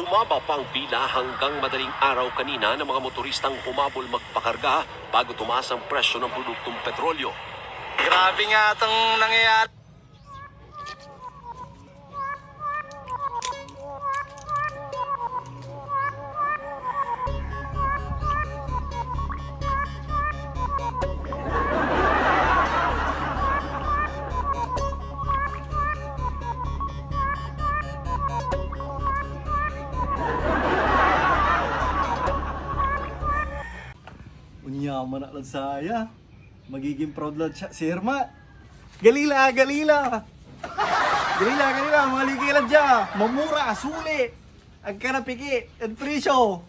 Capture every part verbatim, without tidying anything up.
Bumaba pa ang pila hanggang madaling araw kanina ng mga motoristang humabol magpakarga bago tumaas ang presyo ng produktong petrolyo. Grabe nga itong nangyayari. Onyaman ak lad saya. Magiging proud lad siya si Irma. Galila, galila! Galila, galila! Mga liki lad siya! Mamura, sulit! Agka napiki ed presyo.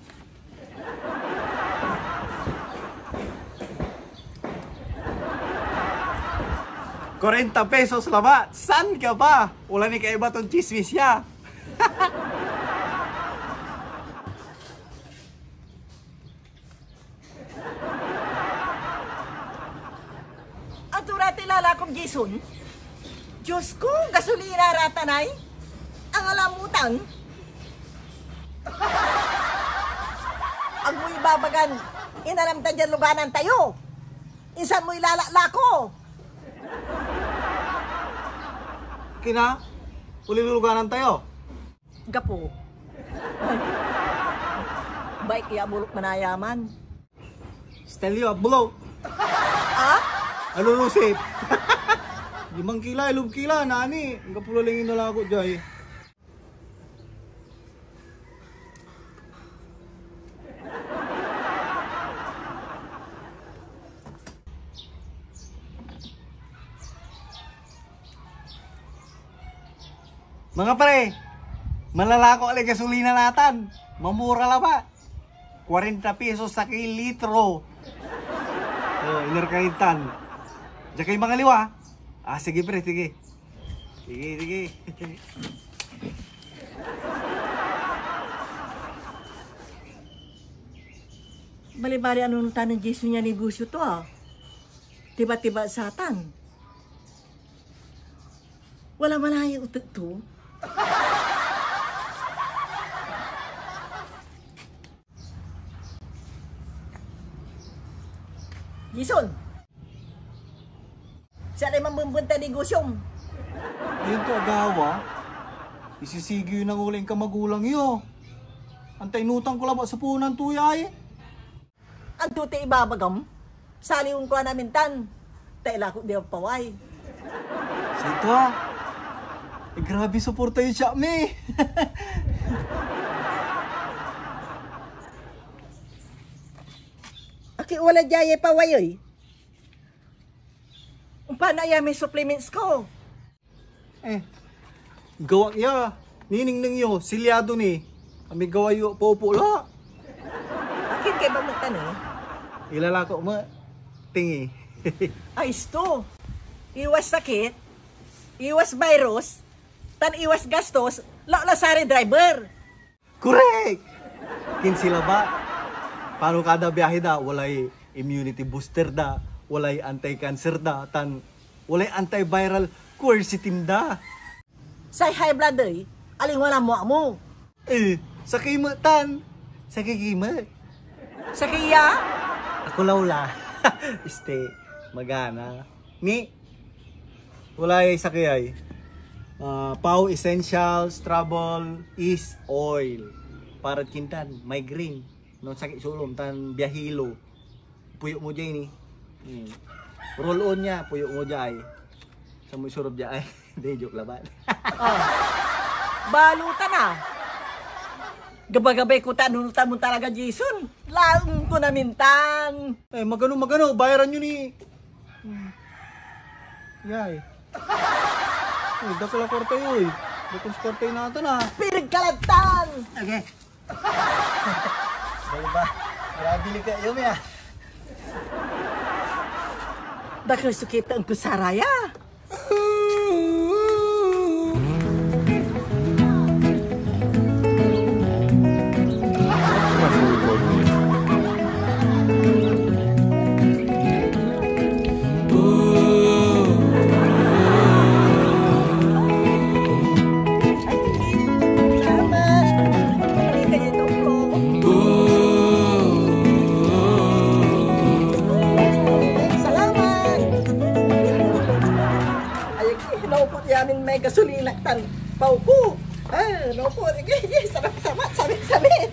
Kwarenta pesos labat. San ka pa? Wala ni kaiba ton chismis ya. Atura ti lalakom, Jason. Diyos ko, gasolina ratan ay. Angalamutan. Agmo ibabagan, inalam ta diad luganan tayo. Insan mo ilalaklako? Kina, uliluluganan tayo. Gapo. Ay. Bike ya bulok manayaman. Stelio, bulok. Ah? Alulusip. Limang kila, ilub kila, nani. Ang kapululingin na lang ako, Jay. Mga pre, malalako alay gasolina natan. Mamura la ba? Kwarenta pesos sakey litro. Oh, iner ka rin tan. Diyan kayo mangaliwa. Ah, sige pre, sige. Sige, sige. Bali-bali, ano tan ng Jason ya negosyo to, ah? Tiba-tiba satan. Wala manaya utot to. Jason! Siya lay mambembenta negosyom. Ayun to, agawa. Isisigi yo nang ulay kamagulang yo. Antay nutang ko labat sa punan to ya, eh. Anto ti ibabagam? Saliwen ko amin tan, ta ilako di paway. Sito, ah. Eh, grabe suporta yun siya, mi. Aki, wala dia ya paway, oy. Umpan aya may supplements ko. Eh, gawak ya. Niningneng yo, silyado ni. Amigawa yo, popo la. Akin kay bang matan eh? Ilalako mo, tingi. Ay, sto. Iwas sakit, iwas virus, tan iwas gastos, law la saray driver. Correct! Kin sila ba? Pano kada biyahe da, walay immunity booster da, walay anti-cancer da, tan walay antiviral quercetin da. Say high blood ey, alingwa na mo amo. Eh, sakey met tan. Sakey ki met. Sakey ya? Ako lawla. Este, magana. Ni, walay sakey ay. Ah, Pau Essentials Travel is Oil. Para kintan, migraine. No, sakit sulom, tan biahilo. Puyo mo dyan, eh. Hmm. Roll on niya, puyo mo dyan. Sa mo isurop dyan, ay. Hindi, joke laban. Oh. Balutan ah. Gabagabay ko ta, nunutan mo talaga, Jason. Laeng ko namintan. Eh, magano, magano, bayaran nyo ni. Hmm. Yay. Eh, dakla kwarta yo, eh. Dakla kwarta yo natan, ah. Pirig ka latan! Okay. Diba? Grabe li kayo, mi, ah. Dakla so kitaen ko saraya. Pauko. Ah, nauko. Sarap, sarap, sarap, sarap.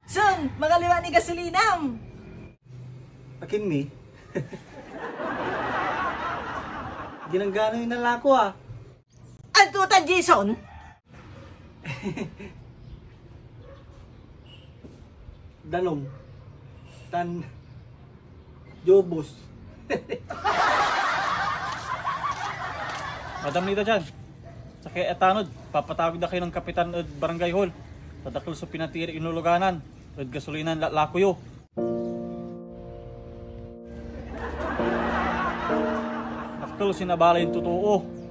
Son, magaliwa ni gasolinam. Akin mi. Ginanggano yung nalako, ah. Anto tan, Jason? Danum. Tan Jobos. Madam, nida dian. Sakey a tanod, papatawag da kayon kapitan ed barangay hall. Ta dakel so pinatirik yon luluganan ed gasolinan lalako yo. Dakel so inabala yon totoo.